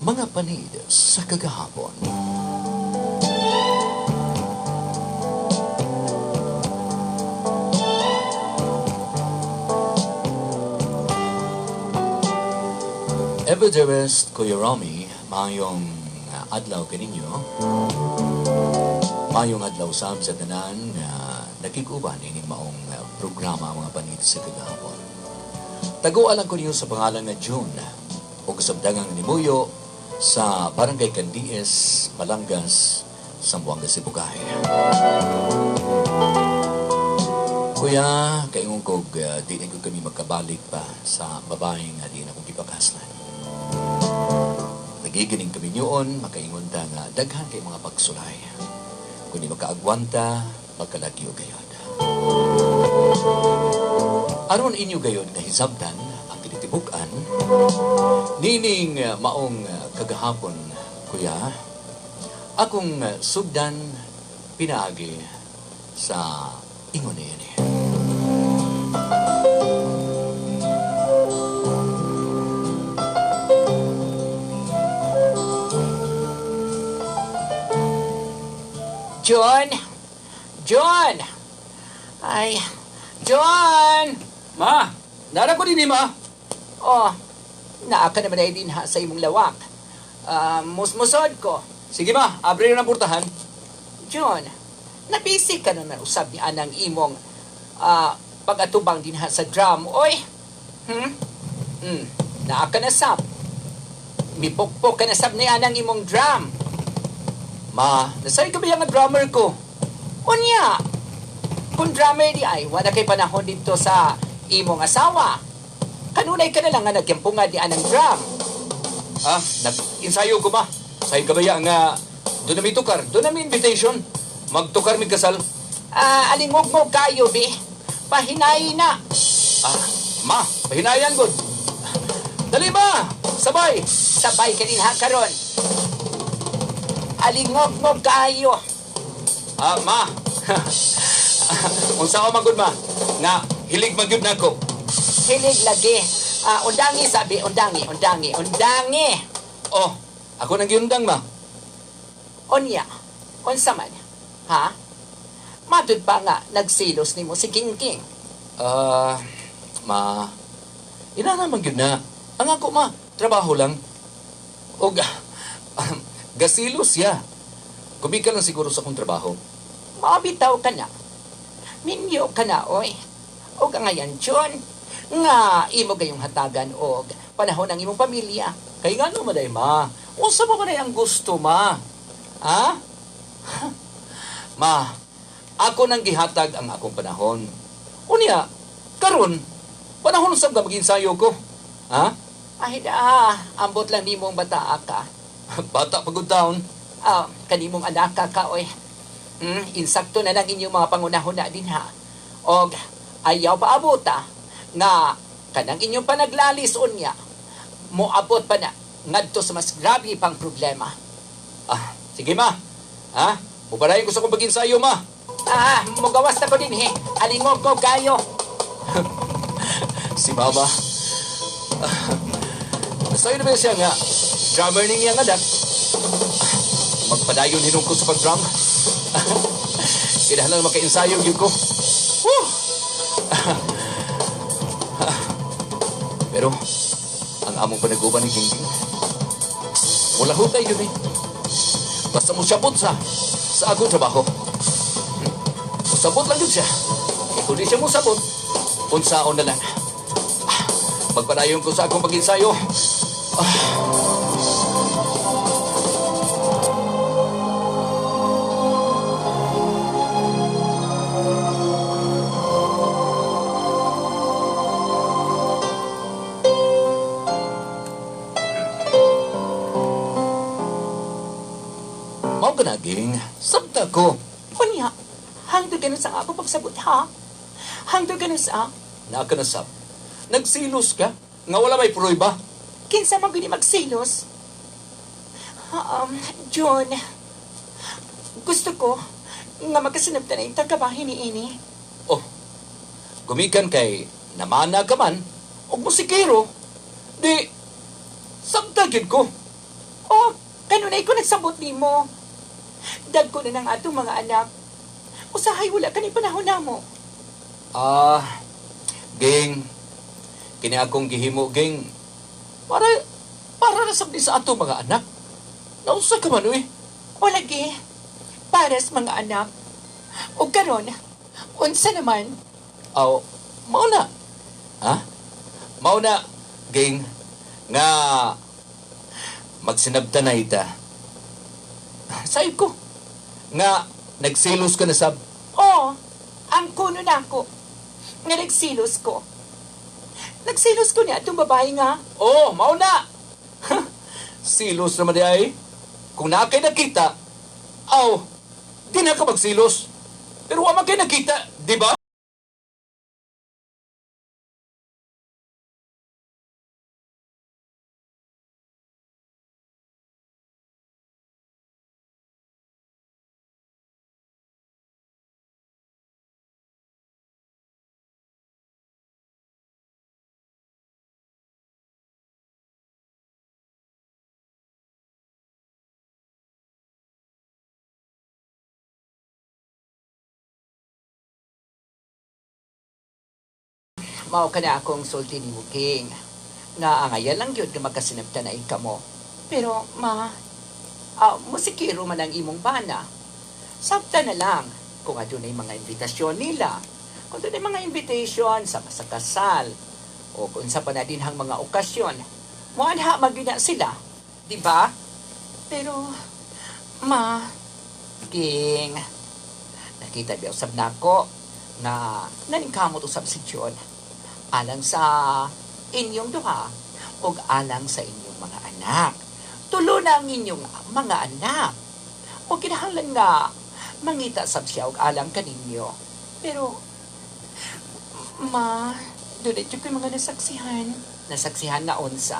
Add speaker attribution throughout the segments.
Speaker 1: Mga Panid sa Kagahapon. Ever dearest Kuya Romy, maayong adlaw kaninyo. Maayong adlaw sab sa tanan nga nakig-uban ining maong programa Mga Panid sa Kagahapon. Taguan lang ko niyo sa pangalan nga June ug sabdangang nimuyo sa Barangay Candies, Malangas, Zamboanga, Sibugay. Kuya, kaingon kog di na kami magkabalik pa sa babae nga di na kong gipakaslan. Nagigining kami niyon, makaingon ta nga daghan kay mga pagsulay. Kung di makaagwanta, magkalagyo gayod. Aron inyo gayon nga hisabtan ang kinitibuk-an, nining maong kagahapon, kuya, akong sugdan pinaagi sa ingon niini.
Speaker 2: John! John! Ay, John!
Speaker 1: Ma! Nara ko din eh, ma!
Speaker 2: Oh, naa ka naman ay din ha sa imong lawak. Musmusod ko.
Speaker 1: Sige ma, abre na ang portahan.
Speaker 2: John, nabisi ka naman usab ni anang imong pag-atubang din ha sa drum. Oy! Hmm? Naa ka na sab. Mipukpok ka na sab ni anang imong drum.
Speaker 1: Ma, nasay ka ba yung drummer ko?
Speaker 2: Unya, kung drummer di ay, wala kay panahon dito sa imong asawa. Kanunay ka na lang nga nagyampunga di anang drum.
Speaker 1: Ah, nag-ensayo ko ba? Say ka ba yan nga, doon na may tukar, doon na may invitation. Magtukar may kasal.
Speaker 2: Ah, alingog-ngog kayo, bi. Pahinay na.
Speaker 1: Ah, ma, pahinayan, good. Dali ba? Sabay.
Speaker 2: Sabay ka din ha, karon. Alingog-ngog kayo.
Speaker 1: Ah, ma. Unsa ka magud ma? Nga hilig magyud nako.
Speaker 2: Hilig lagi. Ah, undangi sabi, undangi, undangi, undangi.
Speaker 1: Oh, ako nang giundang ma.
Speaker 2: Unya, unsa man? Ha? Matud pa nga nagsilos nimo si Kingking.
Speaker 1: Ah, ma. Ina naman gyud na. Ang ako ma, trabaho lang. Og gasilos siya. Kumika lang siguro sa akong trabaho.
Speaker 2: Mabitaw ka na. Minyo ka na, oy. Og ang ngayon, John, nga imo gayong hatagan og panahon ang imong pamilya.
Speaker 1: Kay nga no, maday, ma. Unsa ba man ang gusto, ma? Ha? Ma, ako nang gihatag ang akong panahon. Unya, karon, panahon sab nga mag-ensayo ko. Ha?
Speaker 2: Ay da, ambot lang nimong bata ka.
Speaker 1: Bata pagod taon.
Speaker 2: Ah, kanimong anak ka, oy. Insakto na lang inyong mga pangunahon na din ha. Og ayaw pa abota nga kanang inyong panaglalis unya moabot pa na ngadto sa mas grabe pang problema.
Speaker 1: Ah, sige ma. Ha? Mubarayin ko sa akong pag-ensayo ma.
Speaker 2: Ah, mugawas na ko din he. Alingog ko kayo.
Speaker 1: Si mama. Sayo na ba siya nga? Drummer ning iyang anak. Magpadayon hinong ko sa pag-drum. Kinahanglan maka-ensayo gyud ko. Woo! Pero ang among panag-uban ni Gingging, wala hutay yun eh. Basta mo sabot sa akong trabaho. Musabot lang yun siya. Kaya kung di siya musabot, unsaon na lang. Magpadayon ko sa akong pag-ensayo. Mao ka naging, sabta ko.
Speaker 2: Unya, hangtod ka na sa ako pagsabot ha? Hangtod ka na sa?
Speaker 1: Naa ka na sab. Nagsilos ka? Nga wala may prueba?
Speaker 2: Kinsa man gini magsilos? John, gusto ko nga magkasinabtan na yung tagabahin ni ini.
Speaker 1: Oh, gumikan kay namana ka man, og musikero. Di, sabta gid ko.
Speaker 2: Kanunay ko nagsabot nimo. Dagko na ng atong mga anak. Usahay wala ka ni panahon namo.
Speaker 1: Ah, Ging. Kini akong gihimo, Ging. Para, para na sabdi sa ato mga anak. Naunsa ka man, uy.
Speaker 2: O lagi, para sa mga anak. O karon, unsa naman?
Speaker 1: Aw, mao na. Ha? Mao na, Ging, nga magsinabta na ita. Sayo ko, nga nagsilos ka na sab.
Speaker 2: Oo, ang kuno na ako. Nga nagsilos ko. Nagsilos ko niya atong babae nga.
Speaker 1: Oh, mao na. Silos naman di ay. Kung naa kay nakita, aw, di na ka magsilos. Pero wa man kay nakita, di ba?
Speaker 2: Mao ka na akong sulti ni King. Nga angayan lang yun nga magkasinabta na kamo. Pero ma, musikiro man ang imong bana. Sabta na lang kung adunay mga imbitasyon nila. Kung adunay mga invitation sa kasal o kung sa pa na din hang mga okasyon, muanha magina sila, di ba? Pero ma, King, nakita biya usab nako nga naningkamot usab si John alang sa inyong duha ug alang sa inyong mga anak. Tulo na ang inyong mga anak. O kinahanglan nga mangita sab siya og alang kaninyo. Pero ma, doon jud ko'y mga nasaksihan. Nasaksihan na unsa.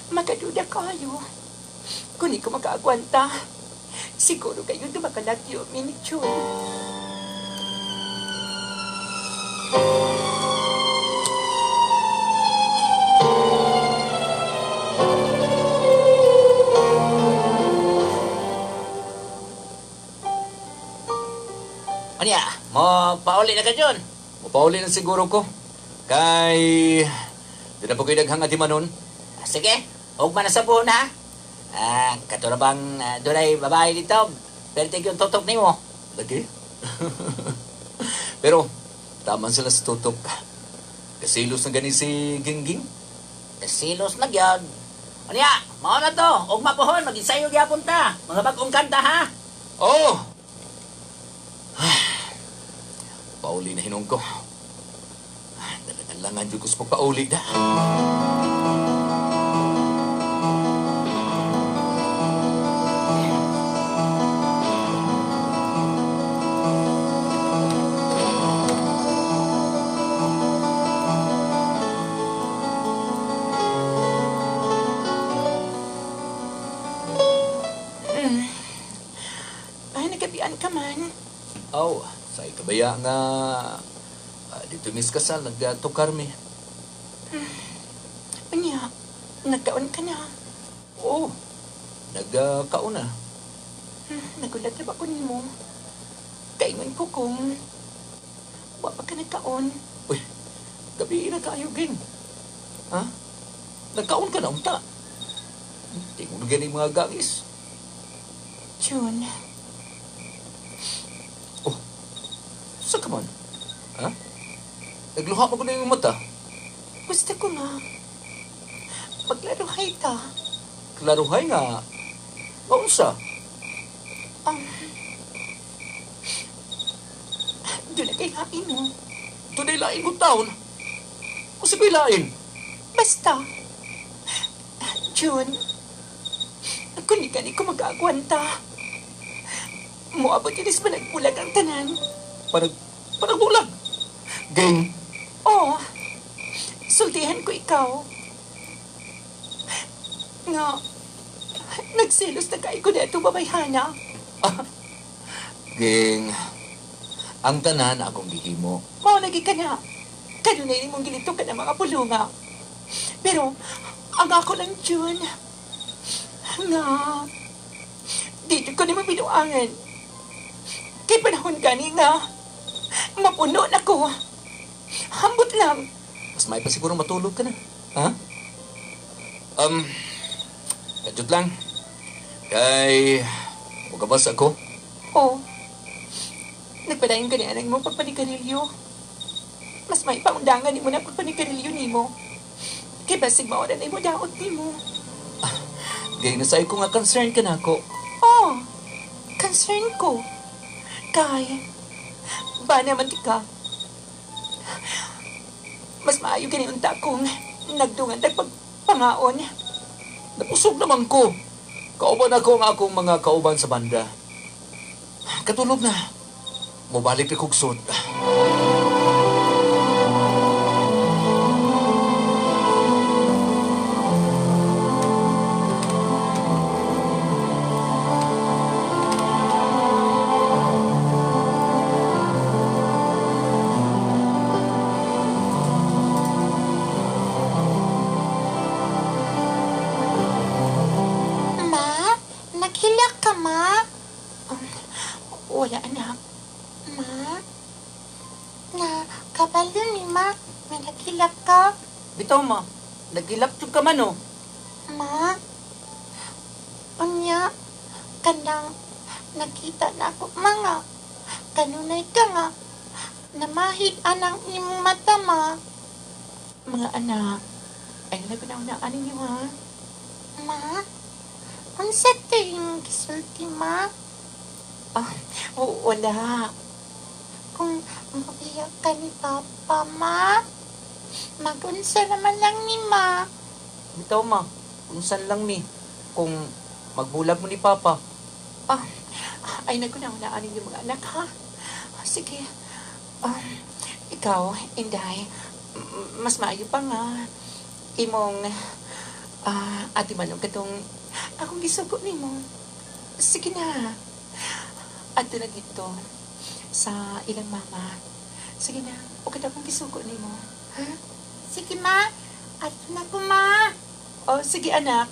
Speaker 2: Makaduda kayo. Kung di ko makaagwanta, siguro kayo dumakalagyo, minichon.
Speaker 3: Anya, mo pauli na ka dyan.
Speaker 1: Mupauli na siguro ko. Kay, di na po kayo daghang atimanon.
Speaker 3: Sige, ugma na sa buhon ha. Ah, kato na bang dunay babae dito? Pertig yung tutok nimo.
Speaker 1: Lagi. Pero, tama sila sa tutok. Kasilos na gani si Gingging.
Speaker 3: Silos na gyud. Anya, mao na to. Ugma pohon, mag-ensayo gyapon ta. Mga bagong kanta ha.
Speaker 1: Oh! Pauli na hinong ko. Talagang langan ko sa pagpauli na.
Speaker 2: Ay, nagabian ka man.
Speaker 1: Aw, sa ikabaya nga dito mis kasal, nagtukar mi.
Speaker 2: Unya, nagkaon ka na.
Speaker 1: Oo, nagkaon na.
Speaker 2: Nagulat na ba ko nimo? Kaingon ko kung wa pa ka nagkaon.
Speaker 1: Uy, gabi na kayo, Ging. Ha? Nagkaon ka na, unta. Tingog na gani mga gangis.
Speaker 2: June,
Speaker 1: Oh, sa ka man? Ha? Nagluha mo ko na yung mata.
Speaker 2: gusto ko nga. Maglaruhay ta.
Speaker 1: Klaruhay nga. Maunsa.
Speaker 2: Doon na kay hain mo.
Speaker 1: Tunay lain kong taon. O sa lain?
Speaker 2: Basta. June, kung di ka ni ko mag-aagwanta, muabot inis managbulag ang tanan.
Speaker 1: Panagbulag. Ging.
Speaker 2: Oo. Sultihan ko ikaw. Nga, nagselos na kayo ko na itong babayhana.
Speaker 1: Ging. Ang tanan akong gihimo.
Speaker 2: Mao lagi ka na. Kanunay mong ginito ka ng mga pulunga. Pero, ang ako lang, June. Nga, dito ko nimo binuangan. Kay panahon gani nga, mapuno na ko. Hambot lang.
Speaker 1: Mas may pa siguro matulog ka na. Ha? Kajut lang. Kay, mugabas ako.
Speaker 2: Oh, nagpadayon ka ni anang mo pagpanigarilyo. Mas may paundangan ni mo na pagpanigarilyo ni mo. Kay basig maoran ay mo daot ni mo.
Speaker 1: Gay na sa'yo ko nga concern ka na ako.
Speaker 2: Oh, concern ko. Kay, ba naman di ka? Mas maayo gani unta kung nagdungan tagpagpangaon.
Speaker 1: Napusog naman ko. Kauban ako ang akong mga kauban sa banda. Katulog na. Mubalik na kog sud.
Speaker 4: Ma, naghilak ka, ma?
Speaker 2: Wala, anak.
Speaker 4: Ma, na kabalo ni ma, nga naghilak ka.
Speaker 3: Bitaw ma, naghilak jud ka man oh.
Speaker 4: Ma, unya, kanang nakita na ako mga, kanunay ka nga, namahid anang imong mata, ma.
Speaker 2: Mga anak, ay naguna-unaan ninyo, ha?
Speaker 4: Ma, unsa to yung gisulti, ma?
Speaker 2: Ah, wala.
Speaker 4: Kung mabiyak ka ni Papa, ma, magunsa naman lang ni ma.
Speaker 3: Bitaw ma, unsan lang mi kung magbulag mo ni Papa.
Speaker 2: Ah, ay naguna-unaan ninyo mga anak, ha? Sige. Ikaw, Inday, mas maayo pa nga. Imong, ati manong katong akong gisugo nimo. Sige na. Adto na dito sa ilang mama. Sige na, o kita akong gisugo nimo. Ha?
Speaker 4: Sige, ma. Ato na ko, ma.
Speaker 2: O, sige anak.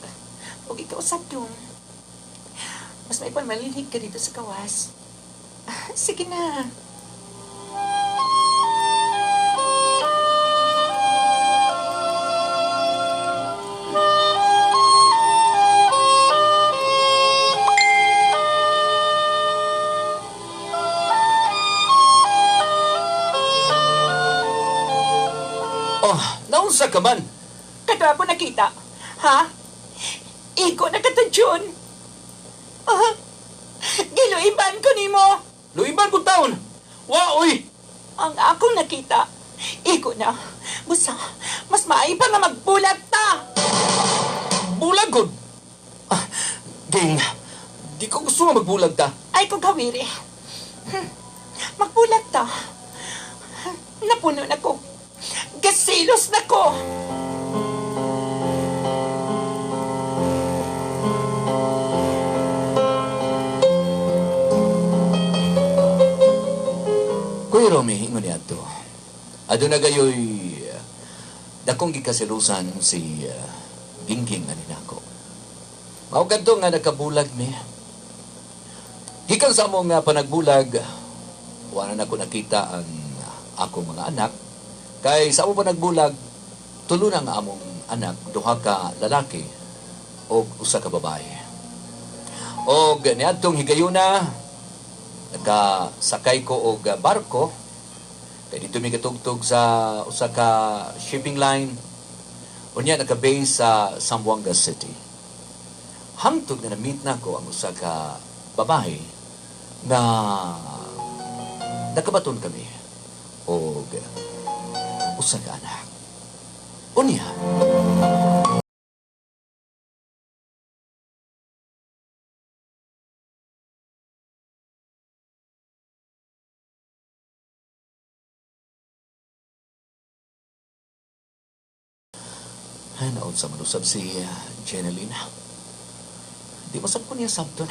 Speaker 2: O ikaw usab dong. Mas may malilhig ka dito sa kawas. Sige na.
Speaker 1: Oh, naunsa ka man?
Speaker 2: Kato ako nakita. Ha? Iko na katadyon. Ah, giluiban ko nimo.
Speaker 1: Luiban kong taon. Wa, oy!
Speaker 2: Ang akong nakita, iko na. Busa, mas maay pa nga magbulat ta.
Speaker 1: Bulag gud. Ah, Ging, di ko gusto nga magbulag ta.
Speaker 2: Ay ko gawiri. Magbulat ta. Napuno na ko. Gasilos na ko.
Speaker 1: Kuya Romy, ingon niya to. Aduna gayoy dakong gikasilusan si Gingging ani nako. Mao kadto nga nakabulag mi. Gikan sa among panagbulag, wala na ko nakita ang akong mga anak. Kay sa among panagbulag, tulo na nga among anak, duha ka lalaki og usa ka babae. Og niadtong higayuna, nakasakay ko og barko kay dito mi katugtog sa usa ka shipping line. Unya naka-base sa Zamboanga City. Hangtod nga na-meet nako ang usa ka babae na nakabaton kami og usa ka anak. Unya, ay, naunsa man usab si Jeneline. Di masab ko niya sabton.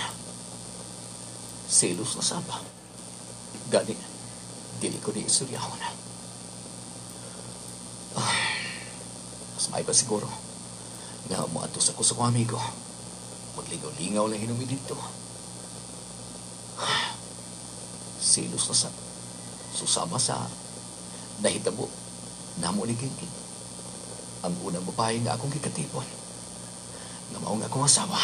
Speaker 1: Selos na sab. Gani, dili ko ni isturyahon. Mas may pa siguro nga moadto sa ko sa akong amigo. Maglibot Ligaw-lingaw lang hinumi dito. Silos na sa susama sa nahitabo namo ni Gingging. Ang unang babae nga akong gikatipon nga maong akong asawa.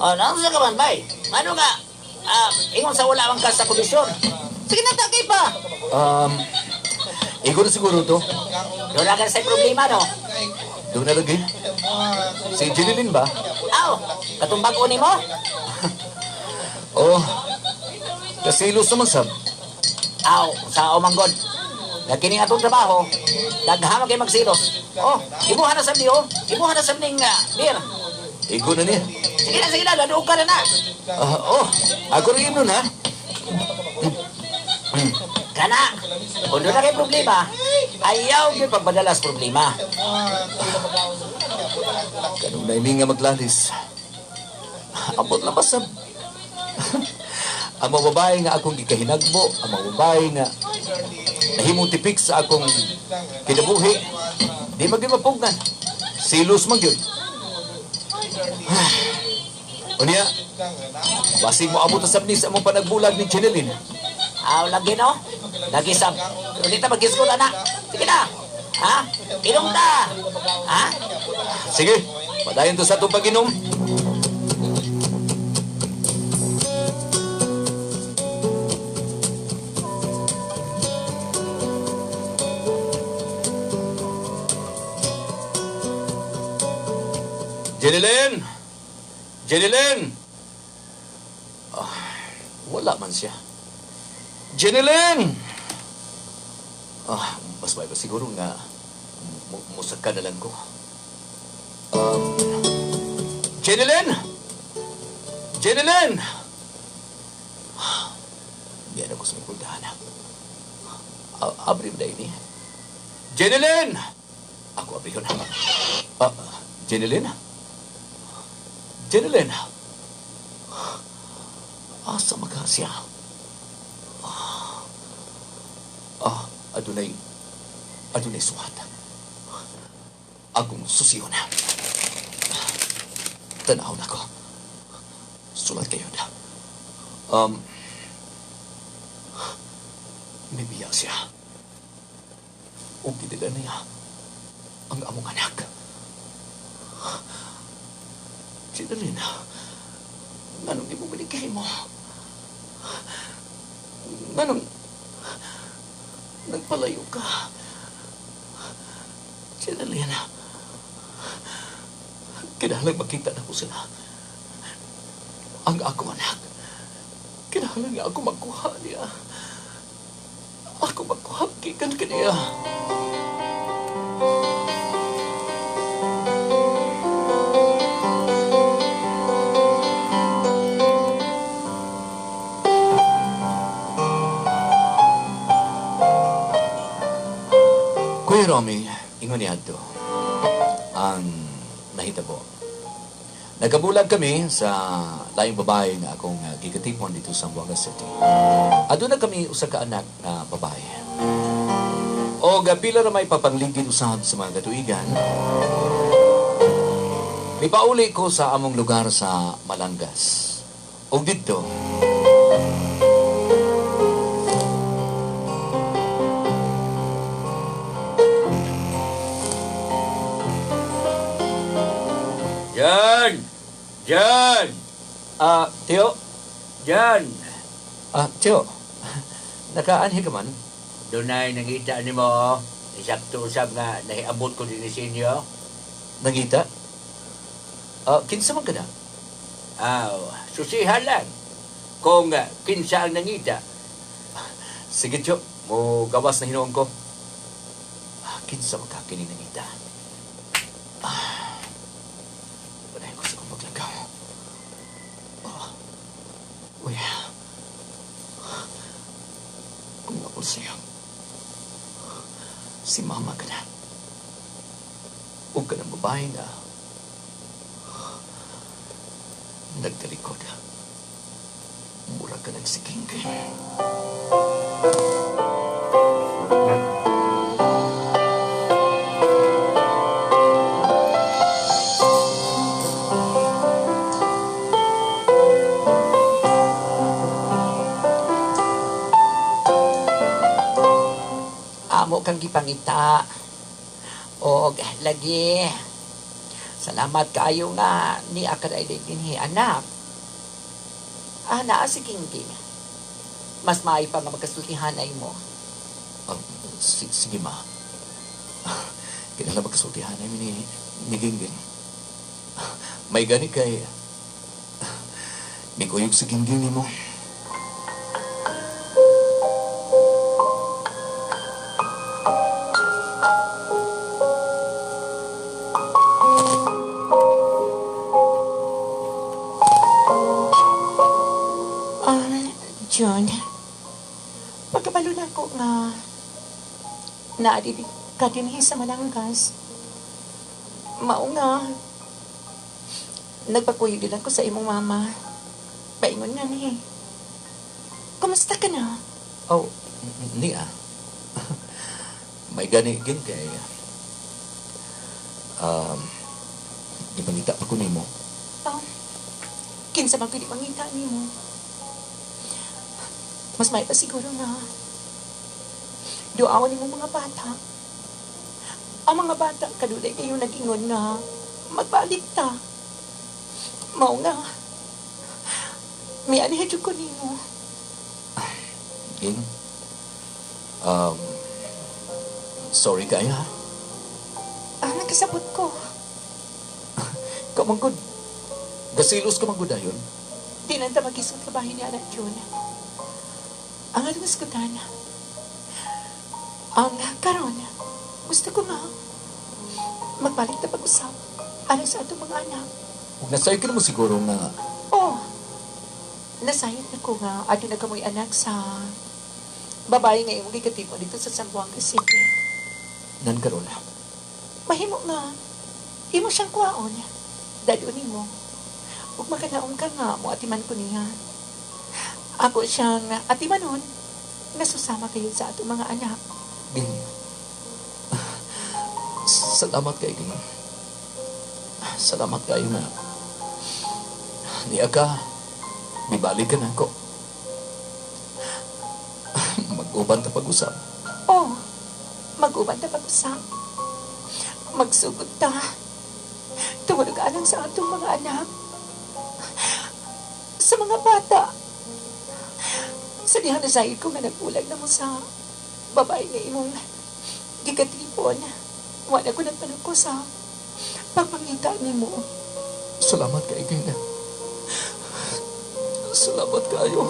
Speaker 3: Oh, naunsa ka man, bay? Ano nga? Ingon sa wala man ka sa kondisyon. Sige na, tagay pa.
Speaker 1: Igo na siguro to.
Speaker 3: Wala ka na sa problema, no?
Speaker 1: Doon na lagi. Si Jeneline ba?
Speaker 3: Aw, katumbag uni mo?
Speaker 1: Oh, kasilos naman sab.
Speaker 3: Aw, sa omanggod. Nagkini atong trabaho, daghama kay magsilos. Oh, imuha na sab ni, oh. Imuha na sab ning beer.
Speaker 1: Igo na niya.
Speaker 3: Sige na, daduog ka na na.
Speaker 1: Oh, ako rin imnon, ha?
Speaker 3: Kana, kung doon na kay problema, ayaw gyud pagpadalas problema.
Speaker 1: Kanunay mi nga maglalis. Ambot lang ba sab? Ang mga babae nga akong gikahinagbo, ang mga babae nga nahimong tipik sa akong kinabuhi, di magyud mapugnan. Silos man gyud. Unya, basig mo abot sa ni sa among panagbulag ni Jeneline.
Speaker 3: Aw, lagi no? Lagi sab. Ulit na mag-iskol, ana. Sige na. Ha? Inom ta. Ha?
Speaker 1: Sige, padayon to sa atong pag-inom. Jeneline! Jeneline! Wala man siya. Jeneline! Mas may ba siguro nga musaka na lang ko. Jeneline! Jeneline! Hindi na ko sa may puldahan. Abri mo na ini. Jeneline! Ako abri yun. Jeneline? Jeneline? Asa magka siya? Adunay suwat. Akong susiyon. Tanaw na ko. Sulat kayo na. May biya siya. Ug gidala niya ang among anak. Jeneline, nganong di mo binigay mo? Nganong nagpalayo ka? Jeneline, kinahanglan makita na ko sila. Ang akong anak, kinahanglan nga ako magkuha niya. Ako magkuha gikan kaniya. Kuya Romy, ingon niya ato ang nahitabo. Nagkabulag kami sa laing babae nga akong gikatipon dito sa Zamboanga City. Aduna kami usa ka anak na babae. O pila ra may papangligid usab sa mga katuigan. Mipauli ko sa among lugar sa Malangas. Og didto,
Speaker 5: John! John!
Speaker 1: Tio?
Speaker 5: John!
Speaker 1: Tio, nakaanhi ka man?
Speaker 5: Dunay, nangita ni mo. Isakto usab nga, nahiabot ko din sa inyo.
Speaker 1: Nangita? Kinsa man ka na?
Speaker 5: Susihan lang. Kung kinsa ang nangita.
Speaker 1: Sige, Tio. Mo gawas na hinuon ko. Kinsa man ka kini nangita? Padayon ko sa kong paglagaw. Uy. Kung ako sa'yo, si mama ka na. Huwag ka ng babae na Nagtalikod. Mura ka nagsiking.
Speaker 2: Amo kang gipangita. Og lagi. Salamat kaayo nga ni akaday dinhi anak. Ah, naa si Gingging. Mas maayo pa nga magkasultihan ay mo.
Speaker 1: Sige ma. Kinahanglan magkasultihan ay ni Gingging. May gani kay mikuyog si Gingging nimo.
Speaker 4: June, pagkabalo na ko nga naadidi ka dinhi sa Malanggas, mao nga nagpakuyog din ako sa imong mama. Paingon nga ni. Kumusta ka na?
Speaker 1: Oh, niya. May gani gin kay gipangita pa ko nimo.
Speaker 4: Oh, kinsa man pwede mangita nimo? Mas may pa siguro nga duawan nimo mga bata. Ang mga bata kadulay kayo nag-ingon nga magbalik ta. Mao nga may anhi jud ko nimo.
Speaker 1: Ging, sorry kayo ha.
Speaker 4: Ah, nakasabot ko.
Speaker 1: Kamanggod. Gasilos ka manggod ayon.
Speaker 4: Di nanta mag-isot kabahin ni Anak June. Ang atong iskutan. Ang karon, gusto ko nga magbalik na pag-usap alang sa atong mga anak.
Speaker 1: Ug nasayod ka naman siguro nga...
Speaker 4: Oh, nasayod na ko nga aduna kamoy anak sa babae nga imong gikatipon dito sa Zamboanga City.
Speaker 1: Nan karon?
Speaker 4: Mahimo nga imo siyang kuwaon. Dadon nimo. Ug makadaong ka nga mo atiman ko niya. Ako siyang atimanon nga susama kayo sa atong mga anak.
Speaker 1: Ging, salamat kay Ging. Salamat kayo nga. Niya ka, mibalik ka na ako. Mag-uban ta pag-usap.
Speaker 4: Oh, mag-uban ta pag-usap. Magsugod ta. Tungod alang sa atong mga anak. Sa mga bata. Sa diha na sahil ko nga nagbulag na mo sa babae nga imong gikatipon. Wala ko nagpanako sa pagpangita nimo.
Speaker 1: Salamat kay Ging. Salamat kayo.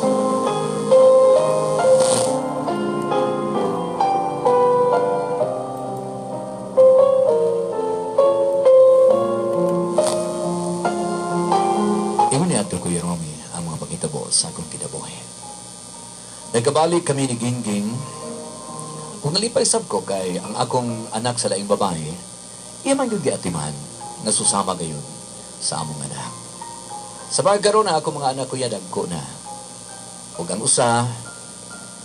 Speaker 1: Ingon ni Ato Kuya Romy ang mga pagkitabo sa akong kinabuhi. Nagkabalik kami ni Gingging. Kung nalipay sab ko kay ang akong anak sa laing babae, iya man gyud giatiman nga susama gayon sa among anak. Sa pagkaroon na ako mga anak ko dagko na. Ug ang usa,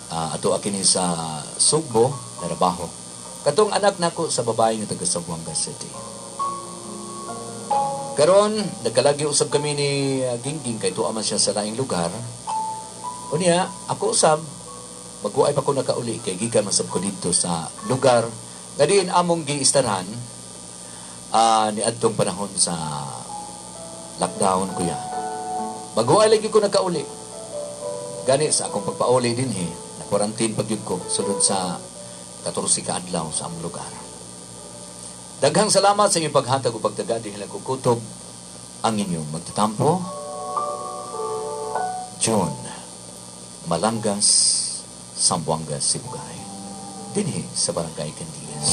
Speaker 1: ato kini sa Sugbo, narabaho. Katong anak nako sa babae nga taga Zamboanga City. Karon nagkalagi usab kami ni Gingging kay tuwa man siya sa laing lugar. Unya, ako usab baguay pa ko nakauli kay gikan man sab ko didto sa lugar nga diin among giistaran niadtong panahon sa lockdown kuya. Baguay lagi ko nakauli. Gani sa akong pagpauli dinhi, na quarantine pag yun ko sulod sa 14 ka adlaw sa among lugar. Daghang salamat sa inyong paghatag ug pagtaga dinhi lang kutob ang inyong magtatampo. John Malangas, Zamboanga, Sibugay, dinhi sa Barangay Candias.